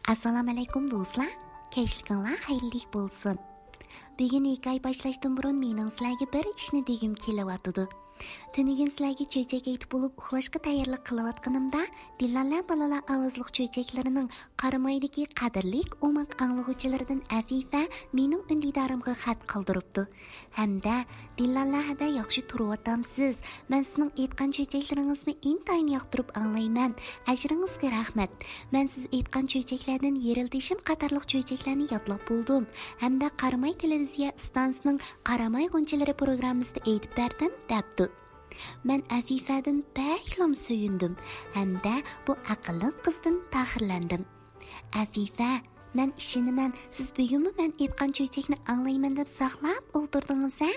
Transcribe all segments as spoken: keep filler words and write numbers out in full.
ئەسسالامۇئەلەيكۇم دوستلار، كەچلىكىڭلار خەيرلىك بولسۇن. بۈگۈن ھېكايە باشلاشتىن بۇرۇن مېنىڭ سىلەرگە بىر ئىشنى دېگۈم كېلىۋاتىدۇ. تۈنۈگۈن سىلەرگە چۆچەك ئېيتىپ بولۇپ ئۇخلاشقا تەييارلىق قىلىۋاتقىنىمدا، دىلالە بالىلار ئاۋازلىق چۆچەكلىرىنىڭ قارامايدىكى قەدىرلىك ئوماق ئاڭلىغۇچىلىرىدىن ئەفىفە مېنىڭ ئۈندىدارىمغا خەت قالدۇرۇپتۇ. ھەمدە، دىلالە ھەدە ياخشى تۇرۇۋاتامسىز؟ مەن سىزنىڭ ئېيتقان چۆچەكلىرىڭىزنى ئىنتايىن ياقتۇرۇپ ئاڭلايمەن. ئەجرىڭىزگە رەھمەت. مەن سىز ئېيتقان چۆچەكلەردىن يېرىلدىشىم قاتارلىق چۆچەكلەرنى يادلاپ بولدۇم. ھەمدە قاراماي تېلېۋىزىيە ئىستانسىسىنىڭ قاراماي غۇنچىلىرى پروگراممىسىدا ئېيتىپ بەردىم، دەپتۇ. مەن ئەفىفەدىن بەكلا سۆيۈندۈم ھەمدە بۇ ئەقىللىق قىزدىن پەخىرلەندىم. ئەفىفە، مەن ئىشىنىمەن، سىز بۈگۈنمۇ مەن ئېيتقان چۆچەكنى ئاڭلايمەن دەپ ساقلاپ ئولتۇردىڭىز، ھە؟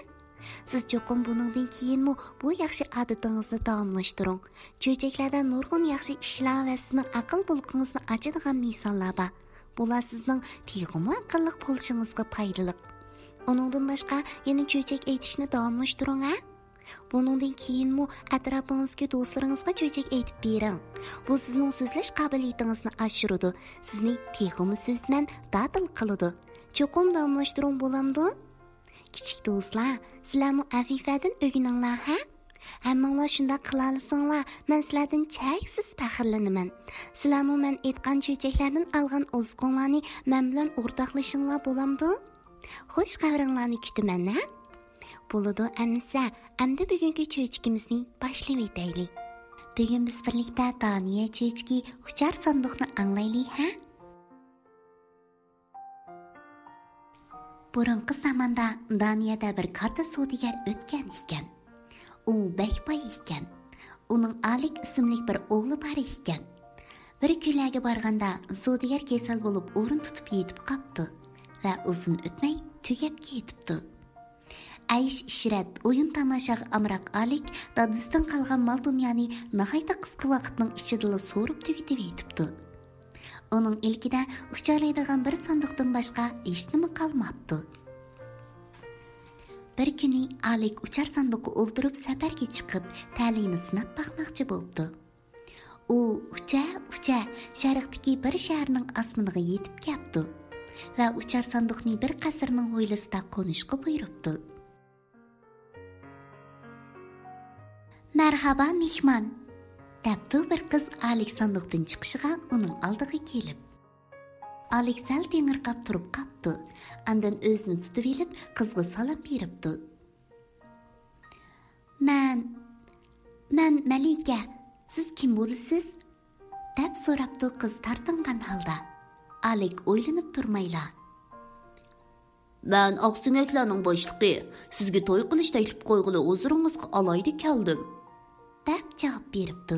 سىز چوقۇم بۇنىڭدىن كېيىنمۇ بۇ ياخشى ئادىتىڭىزنى داۋاملاشتۇرۇڭ. چۆچەكلەردە نۇرغۇن ياخشى ئىشلار ۋە سىزنىڭ ئەقىل بۇلىقىڭىزنى ئاچىدىغان مىساللار بار. بۇلار سىزنىڭ تېخىمۇ ئەقىللىق بولۇشىڭىزغا پايدىلىق. ئۇنىڭدىن باشقا، يەنە چۆچەك ئېيتىشنى داۋاملاشتۇرۇڭ، ھە؟ بۇنىڭدىن كېيىنمۇ ئەتراپىڭىزدىكى دوستلىرىڭىزغا چۆچەك ئېيتىپ بېرىڭ. بۇ سىزنىڭ سۆزلەش قابىلىيىتىڭىزنى ئاشۇرىدۇ، سىزنى تېخىمۇ سۆزمەن، دادىل قىلىدۇ. چوقۇم داۋاملاشتۇرۇڭ، بولامدۇ؟ كىچىك دوستلار، سىلەرمۇ ئەفىفەدىن ئۆگىنىڭلار، ھە؟ ھەممىڭلار شۇنداق قىلالىساڭلار، مەن سىلەردىن چەكسىز پەخىرلىنىمەن. سىلەرمۇ مەن ئېيتقان چۆچەكلەردىن ئالغان ئوزۇقۇڭلارنى مەن بىلەن ئورتاقلىشىڭلار، بولامدۇ؟ خوش خەۋىرىڭلارنى كۈتىمەن، ھە؟ بولىدۇ ئەمىسە، ئەمدى بۈگۈنكى چۆچىكىمىزنى باشلىۋېتەيلى. بۈگۈن بىز بىرلىكتە دانىيە چۆچىكى ئۇچار ساندۇقنى ئاڭلايلى، ھە؟ بۇرۇنقى زاماندا دانىيەدە بىر كاتتا سودىگەر ئۆتكەن ئىكەن. ئۇ بەك باي ئىكەن. ئۇنىڭ ئالىك ئىسىملىك بىر ئوغلى بار ئىكەن. بىر كۈنلەرگە بارغاندا، سودىگەر كېسەل بولۇپ ئورۇن تۇتۇپ يېتىپ قاپتۇ ۋە ئۇزۇن ئۆتمەي تۈگەپ كېتىپتۇ. ئەيش-ئىشرەت، ئويۇن-تاماشاغا ئامراق ئالىك دادىسىدىن قالغان مال-دۇنيانى ناھايىتى قىسقا ۋاقىتنىڭ ئىچىدىلا سورۇپ تۈگىتىۋېتىپتۇ. ئۇنىڭ ئىلكىدە ئۇچالايدىغان بىر ساندۇقتىن باشقا ھېچنېمە قالماپتۇ. بىر كۈنى ئالىك ئۇچار ساندۇققا ئولتۇرۇپ سەپەرگە چىقىپ، تەلىيىنى سىناپ باقماقچى بوپتۇ. ئۇ ئۇچە-ئۇچە شەرقتىكى بىر شەھەرنىڭ ئاسمىنىغا يېتىپ كەپتۇ ۋە ئۇچار ساندۇقنى بىر قەسىرنىڭ ھويلىسىدا قونۇشقا بۇيرۇپتۇ. «مەرھابا، مېھمان!» دەپتۇ بىر قىز ئالىك ساندۇقتىن چىقىشىغا ئۇنىڭ ئالدىغا كېلىپ. ئالىك سەل تېڭىرقاپ تۇرۇپ قاپتۇ. ئاندىن ئۆزىنى تۇتۇۋېلىپ، قىزغا سالام بېرىپتۇ. «مەن، مەن مەلىكە. سىز كىم بولىسىز؟» دەپ سوراپتۇ قىز تارتىنغان ھالدا. ئالىك ئويلىنىپ تۇرمايلا. «مەن ئاقسۆڭەكلەرنىڭ باشلىقى. سىزگە توي قىلىش تەكلىپ قويغىلى ھۇزۇرىڭىزغا ئالايدۇ كەلدىم.» دەپ جاۋاب بېرىپتۇ.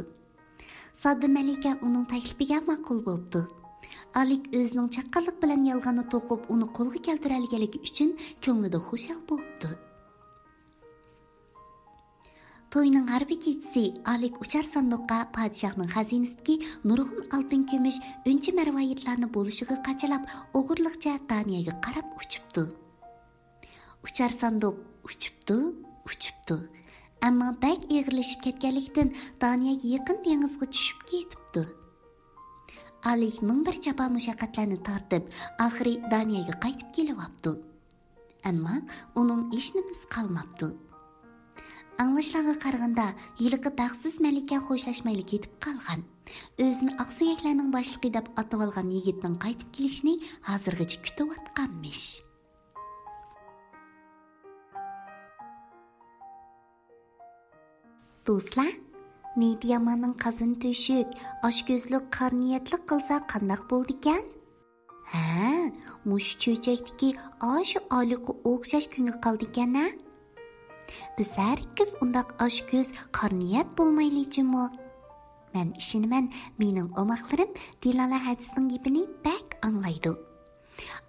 ساددا مەلىكە ئۇنىڭ تەكلىپىگە ماقۇل بوپتۇ. ئالىك ئۆزىنىڭ چاققانلىق بىلەن يالغاننى توقۇپ، ئۇنى قولغا كەلتۈرەلىگەنلىكى ئۈچۈن كۆڭلىدە خۇشال بوپتۇ. توينىڭ ھارپا كېچىسى ئالىك ئۇچار ساندۇققا پادىشاھنىڭ خەزىنىسىدىكى نۇرغۇن ئالتۇن، كۈمۈش، ئۈنچە مەرۋايىتلارنى بولۇشىغا قاچىلاپ، ئوغرىلىقچە دانىيەگە قاراپ ئۇچۇپتۇ. ئۇچار ساندۇق ئۇچۇپتۇ، ئۇچۇپتۇ. ئەمما بەك ئېغىرلىشىپ كەتكەنلىكتىن، دانىيەگە يېقىن دېڭىزغا چۈشۈپ كېتىپتۇ. ئالىك مىڭ بىر جاپا مۇشەققەتلەرنى تارتىپ، ئاخىرى دانىيەگە قايتىپ كېلىۋاپتۇ. ئەمما ئۇنىڭ ھېچنېمىسى قالماپتۇ. ئاڭلاشلارغا قارىغاندا، ھېلىقى بەختسىز مەلىكە خوشلاشمايلا كېتىپ قالغان. ئۆزىنى ئاقسۆڭەكلەرنىڭ باشلىقى دەپ ئاتىۋالغان يىگىتنىڭ قايتىپ كېلىشىنى ھازىرغىچە كۈتۈۋاتقانمىش. دوستلار، نىيىتى ياماننىڭ قازىنى تۆشۈك، ئاچكۆزلۈك قارا نىيەتلىك قىلسا قانداق بولىدىكەن؟ ھە، مۇشۇ چۆچەكتىكى ئاشۇ ئالىكقا ئوخشاش كۈنگە قالىدىكەن ھە؟ بىز ھەرگىز ئۇنداق ئاچكۆز، قارا نىيەت بولمايلى جۇمۇ. مەن ئىشىنىمەن، مېنىڭ ئوماقلىرىم دىلالە ھەدىسىنىڭ گېپىنى بەك ئاڭلايدۇ.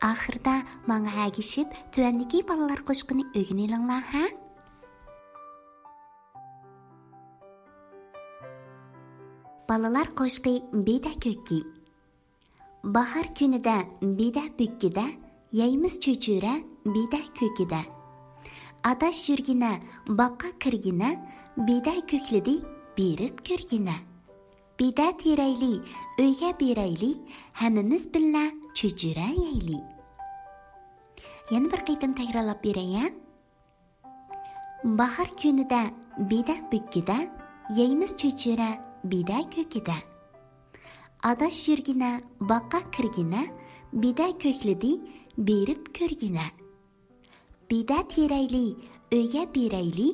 ئاخىرىدا ماڭا ئەگىشىپ، تۆۋەندىكى بالىلار قوشىقىنى ئۆگىنىۋېلىڭلار ھە؟ بالىلار قوشىقى بېدە كۆكى. باھار كۈنىدە بېدە بۈككىدە، يەيمىز چۆچۈرە بېدە كۆكىدە. ئاداش يۈرگىنە، باغقا كىرگىنە، بېدە كۆكلىدى بېرىپ كۆرگىنە. بىدە تېرەيلى، ئۆيگە بېرەيلى، ھەممىمىز بىللە چۆچۈرە يەيلى. يەنە بىر قېتىم تەكرارلاپ بېرەي، ھە؟ باھار كۈنىدە بىدە بۈككىدە، يەيمىز چۆچۈرە بىدە كۆكىدە. ئاداش يۈرگىنە، باغقا كىرگىنە، بىدە كۆكلىدى، بېرىپ كۆرگىنە. بىدە تېرەيلى، ئۆيگە بېرەيلى،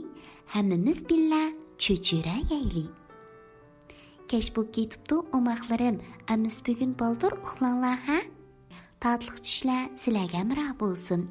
ھەممىمىز بىللە چۆچۈرە يەيلى. كەچ بولۇپ كېتىپتۇ ئوماقلىرىم، ئەمىسە بۈگۈن بالدۇر ئۇخلاڭلار ھە. تاتلىق چۈشلەر سىلەرگە ھەمراھ بولسۇن.